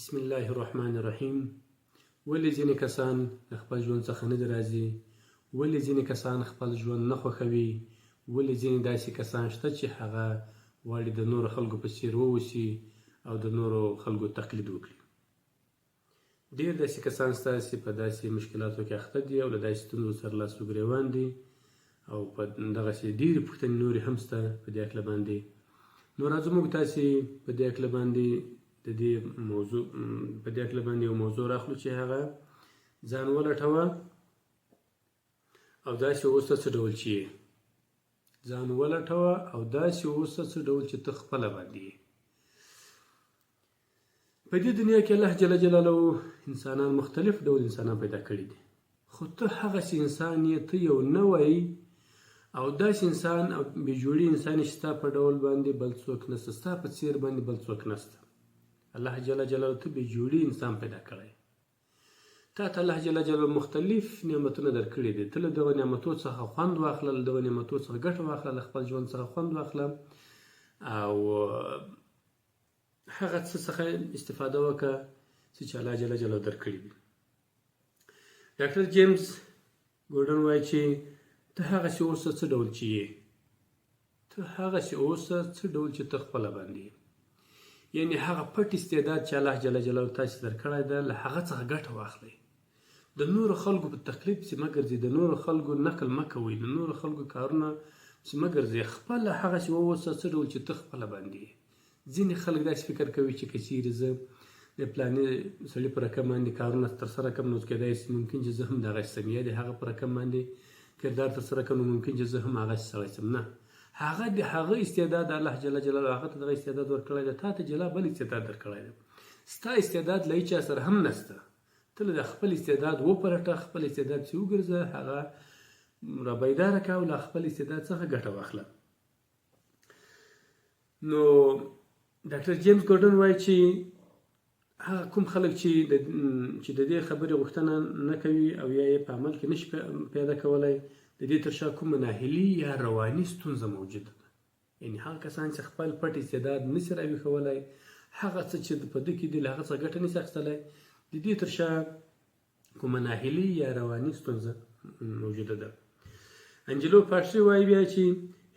بسم الله الرحمن الرحیم. ولې ځینې کسان له خپل ژوند څخه نه دي راضي؟ ولې ځینې کسان خپل ژوند نه خوښوي؟ ولې ځینې داسې کسان شته چې هغه غواړي د نورو خلکو په څیر واوسي او د نورو خلکو تقلید وکړي؟ ډېر داسې کسان شته چې په داسې مشکلاتو کې اخته دي او له داسې ستونزو سره لاس و ګرېوان دي، او په دغسې ډېرې پوښتنې نورې هم شته په دې هکله باندې. نو راځو موږ تاسې په دې هکله باندې د دې موضوع په دې هکله باندې یو موضوع راخلو چې هغه ځان ولټوه او داسې اوسه څه ډول چې یې. ځان ولټوه او داسې اوسه څه ډول چې ته خپله باندې یې. په دې دنیا کې الله جل جلاله انسانان مختلف ډول انسانان پیدا کړي دي، خو ته هغسې انسان یې، ته یو نوی او داسې انسان او بې جوړې انسان یې چې ستا په ډول باندې بل څوک نشته، ستا په څیر باندې بل څوک نشته. الله جل جلاله ته بې جوړې انسان پیدا کړی، تا ته الله جل جلاله مختلف نعمتونه درکړي دي، ته له دغه نعمتو څخه خوند واخله، له دغه نعمتو څخه ګټه واخله، له خپل ژوند څخه خوند واخله او هغه څه څخه استفاده وکړه څه چې الله جل جلاله درکړي دي. ډاکټر جیمز ګورډن وایي چې ته هغسې اوسه څه ډول چې یې، ته هغسې اوسه څه ډول چې ته خپله باندې یې، یعنی هغه پټ استعداد چې الله جل جلاله تاسې درکړی ده له هغه څخه ګټه واخلئ. د نورو خلکو په تقلید پسې مه ګرځئ، د نورو خلکو نقل مه کوئ، د نورو خلکو کارونه پسې مه ګرځئ، خپله هغسې واوسه څه ډول چې ته خپله باندې یې. ځینې خلک داسې فکر کوي چې که چیرې زه د پلاني سړي په رقم باندې کارونه ترسره کړم نو کېدای شي ممکن چې زه هم دغسې شم، یا د هغه په رقم باندې کردار ترسره کړم نو ممکن چې زه هم هغسې سړی شم. نه، هغه د هغه استعداد الله جل جلاله هغه ته دغه استعداد ورکړی دی، تا ته جلا بل استعداد درکړی دی. ستا استعداد له هیچا سره هم نشته، ته له خپل استعداد وپلټه، خپل استعداد پسې وګرځه، هغه را بیداره کړه او له خپل استعداد څخه ګټه واخله. نو ډاکټر جیمز ګورډن وایي چې هغه کوم خلک چې د چې د دې خبرې غوښتنه نه کوي او یا یې په عمل کې نشي پیاده کولای، د دې تر شا کومه ناهیلي یا رواني ستونزه موجوده ده. یعنی هغه کسان چې خپل پټ استعداد نشي راویښولای، هغه څه چې په ده کې دي له هغه څخه ګټه نشي اخیستلی، د دې تر شا کومه ناهیلي یا رواني ستونزه موجوده ده. انجلو پاټري وایي بیا چې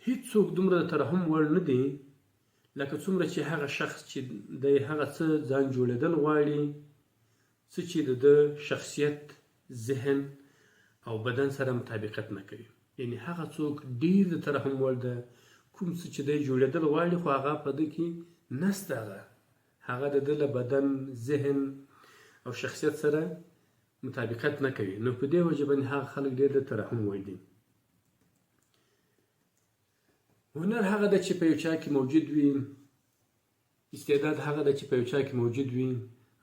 هیڅوک دومره د ترحم وړ نه دی لکه څومره چې هغه شخص چې دی هغه څه ځان جوړېدل غواړي څه چې د ده شخصیت، ذهن او بدن سره مطابقت نه کوي. یعنی هغه څوک ډیر د ترحم وړ ده کوم څه چې دی جوړېدل غواړي خو هغه په ده کې نسته، هغه د ده له بدن، ذهن او شخصیت سره مطابقت نه کوي، نو په دې وجه باندې هغه خلک ډېر د ترحم وړ دي. هنر هغه ده چې په یو چا کې موجود وي، استعداد هغه ده چې په یو چا کې موجود وي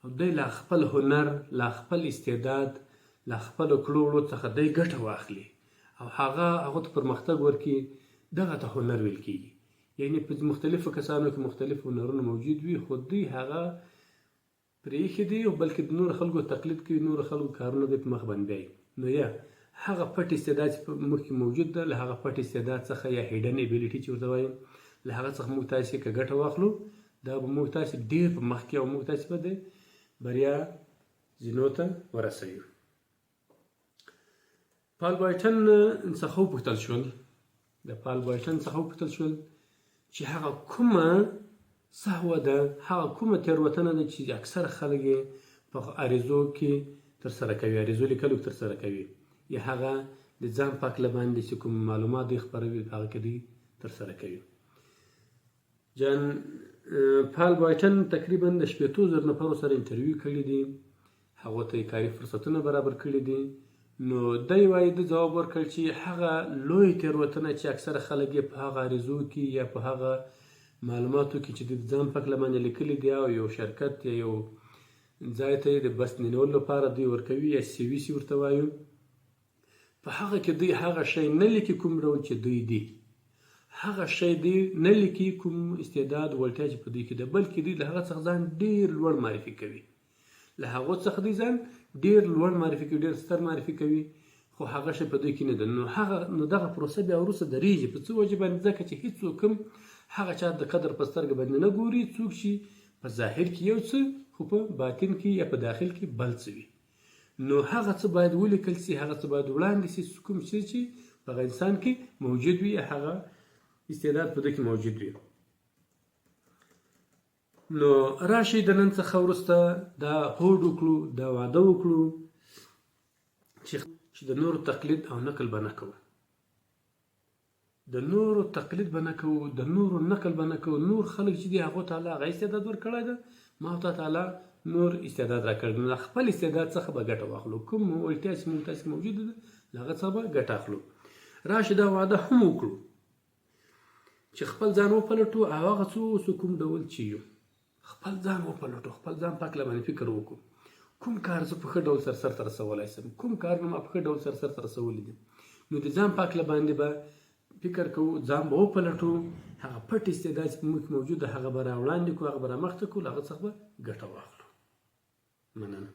او دی له خپل هنر، له خپل استعداد، له خپلو کړو وړو څخه دی ګټه واخلي او هغه هغه ته پرمختګ ورکړي، دغه ته هنر ویل کېږي. یعنی په مختلفو کسانو کې مختلف هنرونه موجود وي، خو دوی هغه پرې ایښي دي او بلکې د نورو خلکو تقلید کوي، نورو خلکو کارونه دوی په مخ باندې بیایي. نو یا هغه پټ استعداد چې په موږ کې موجود ده، له هغه پټ استعداد څخه یا هیډن ابیلیټي چې ورته وایي، له هغه څخه موږ تاسې که ګټه واخلو، دا به موږ تاسې ډېر په مخ کې او موږ تاسې به د بریا زینو ته ورسوي. پال بایټن څخه وپوښتل شول، د پال بایټن څخه وپوښتل شول چې هغه کومه سهوه ده، هغه کومه تېروتنه ده چې اکثره خلک یې په عریضو کې ترسره کوي، عریضو لیکلو کې ترسره کوي، یا هغه د ځان په هکله باندې چې کوم معلومات دوی خپروي په هغه کې دوی ترسره کوي. جان پال بایټن تقریبا د 60,000 نفرو سره انټرویو کړي دي، هغو ته یې کاري فرصتونه برابر کړي دي. نو دی وایي ده ځواب ورکړ چې هغه لوی تېروتنه چې اکثره خلک یې په هغه عریضو کې یا په هغه معلوماتو کې چې د ځان په هکله باندې لیکلي دي او یو شرکت یا یو ځای ته یې د بست نیولو لپاره دوی ورکوي یا سي وي سي ورته وایو، په هغه کې دوی هغه شی نه لیکي کوم ډول چې دوی دي، هغه شی دوی نه لیکي کوم استعداد وړتیا چې په دوی کې ده، بلکې دوی له هغه څخه ځان ډېر لوړ معرفي کوي، له هغو څخه دوی ځان ډېر لوړ معرفي کوي، ډېر ستر معرفي کوي، خو هغه شی په دوی کې نه ده. نو هغه نو دغه پروسه بیا وروسته درېږي. په څه وجه باندې؟ ځکه چې هیڅوک هم هغه چا د قدر په سترګه باندې نه ګوري څوک چې په ظاهر کې یو څه خو په باطن کې یا په داخل کې بل څه وي. نو هغه څه باید ولیکل شي، هغه څه باید وړاندې شي کوم څه چې په هغه انسان کې موجود وي، هغه استعداد په ده کې موجود وي. نو راشئ د نن څخه وروسته دا هوډ وکړو، دا وعده وکړو چې د نورو تقلید او نقل به نه کوو، د نورو تقلید به نه کوو، د نورو نقل به نه کوو. نور خلک چې دي هغو ته الله هغه استعداد ورکړی ده، ما او تا ته الله نور استعداد راکړی، نو له خپل استعداد څخه به ګټه واخلو. کوم وړتیا چې موږ تاسو کې موجوده ده له هغه څخه به ګټه اخلو. راشئ دا وعده هم وکړو چې خپل ځان وپلټو او هغه څه اوسو کوم ډول چې یو. خپل ځان وپلټو، خپل ځان په هکله باندې فکر وکړو، کوم کار زه په ښه ډول سره سرته رسولای شم، کوم کارونه ما په ښه ډول سره سرته رسولي دي. نو د ځان په هکله باندې به فکر کوو، ځان به وپلټو، هغه پټ استعداد چې په موږ کې موجود ده هغه به را وړاندې کړو، هغه به را مخته کړو، له هغه څخه به ګټه واخلو. مننه.